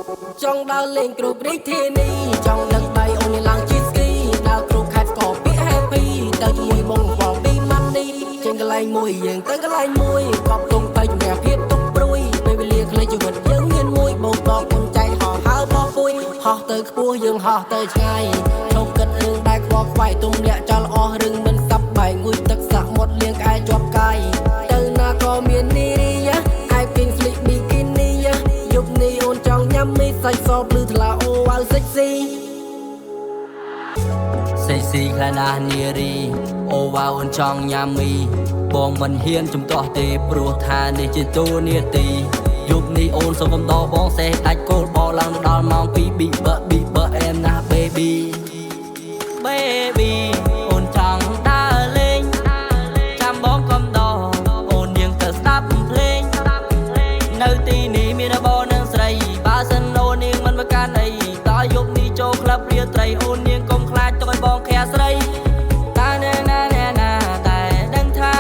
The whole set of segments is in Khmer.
ចង់ដើរលេងគ្រប់រាជធានីចង់ដឹកដៃអូនឡើងជិះស្គីដើរគ្រប់ខេត្តស្គាល់ពាក្យ happy ទៅជាមួយបងខ្វល់ពី money ចេញកន្លែងមួយយើងទៅកន្លែងមួយកប់ទុំទៅជំរះភាពទុកព្រួយពេលវេលាខ្លីជីវិតយើងមានមួយបោកដកគុនចែកហោះហើបោះពួយហោះទៅខ្ពស់យើងហោះទៅឆ្ងាយឈប់គិតរឿងដែលខ្វល់ខ្វាយទុំលាក់ចោលអស់រឿងមិនសប្បាយងួយទឹកសាក់មាត់លៀងក្អែជាប់កាយទៅណាក៏មាននីរីយ៉ាអាយពីងស្លីកប៊ីគីនីយ៉ាយប់នេះអូនចង់ញ៉ាំមីសាច់សភ្លឺថ្លាអូវ៉ាវសិចស៊ី សេកស៊ីខ្លាំងណាស់នារីអូវ៉ាវអូនចង់ញ៉ាំមីបងមិនហ៊ានជំទាស់ទេព្រោះថានេះជាតួនាទីយប់នេះអូនសូមកំដរបងសេះដាច់គោលបឡើងដល់ម៉ោង2ប៊ីបើប៊ីបើអែមណាស់ baby baby អូនចង់ដើរលេងចាំបងកំដរអូននាងទៅស្ដាប់ភ្លេងនៅទីនេះមានបងនិងស្រីបើសិនអូននាងមិនប្រកាន់អីតយប់នេះចូលក្លឹបរាត្រីអូននាងកុំខ្លាចទុកឲ្យបងខែស្រីតាណាណាណាណាតែដឹងថា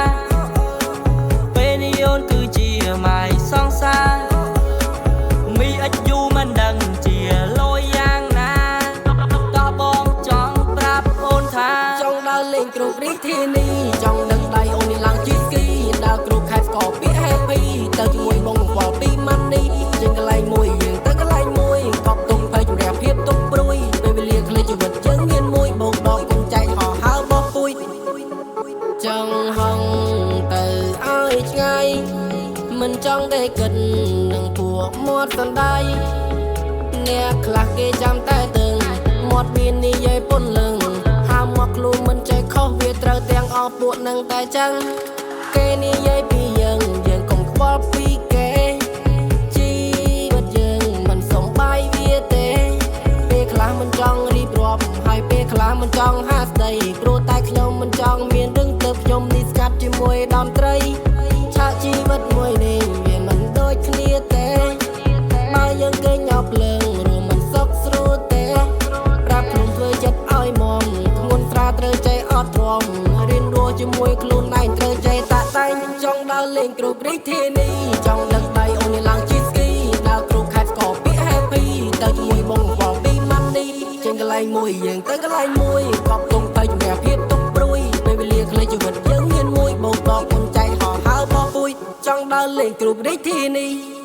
ពេលនេះអូនគឺជាម៉ាយសង្សារមីអិចយូមិនដឹងជាលយយ៉ាងណាតោះបងចង់ប្រាប់អូនថា ចង់ដើរលេងគ្រប់រាជធានីចង់ដឹកដៃអូននេះឡើងជិះស្គីដើរគ្រប់ខេត្តស្គាល់ពាក្យ happy ទៅជាមួយបងខ្វល់ពី money ចេញកន្លែងមួយយើងទៅកន្លែងមួយកប់ទុំភ័យជំរះភាពទុកព្រួយពេលវេលាខ្លីជីវិតយើងមានមួយបោកដកគុំចែកហោះហើបោះពួយចង់ហងទៅឲ្យឆ្ងាយមិនចង់ได้គិតនឹងពួកមាត់សណ្ដាយអ្នកខ្លះគេចាំតែទឹងមាត់មាននិយាយពុនលឹងហាមមកខ្លួនមិនចេះខុសវាត្រូវទាំងអស់ពួកនឹងតែចឹងគេនិយាយពីយើងយើងកុំខ្វល់ពីគេជីវិតយើងមិនសំបាយវាទេពេលខ្លះមិនចង់រៀបរាប់ហើយពេលខ្លះមិនចង់ហាស្ដីព្រោះតែខ្ញុំមិនចង់មានរឿងទៅខ្ញុំនេះស្កាត់ជាមួយតន្ត្រីឆាកជីវិតមួយនេះវាមិនដូចគ្នាទេបើយើងគេញោបភ្លើងរួមមិនសុខស្រួលទេប្រាប់ខ្លួនធ្វើចិត្តឲ្យមមធ្ងន់ស្រាលត្រូវចេះអត់ទ្រាំរៀនរស់ជាមួយខ្លួនឯងត្រូវចេះតាក់តែងចង់ដើរលេងគ្រប់រាជធានីចង់ដឹកដៃអូននេះឡើងជិះស្គីដើរគ្រប់ខេត្តស្គាល់ពាក្យ happy ទៅជាមួយបងខ្វល់ពី money ចេញកន្លែងមួយយើងទៅកន្លែងមួយកប់ទុំទៅជំរះភាពទុកព្រួយពេលវេលាខ្លីជីវិតយើងមានមួយបោកដកគុនចែកហោះហើបោះពួយចង់ដើរលេងគ្រប់រាជធានី។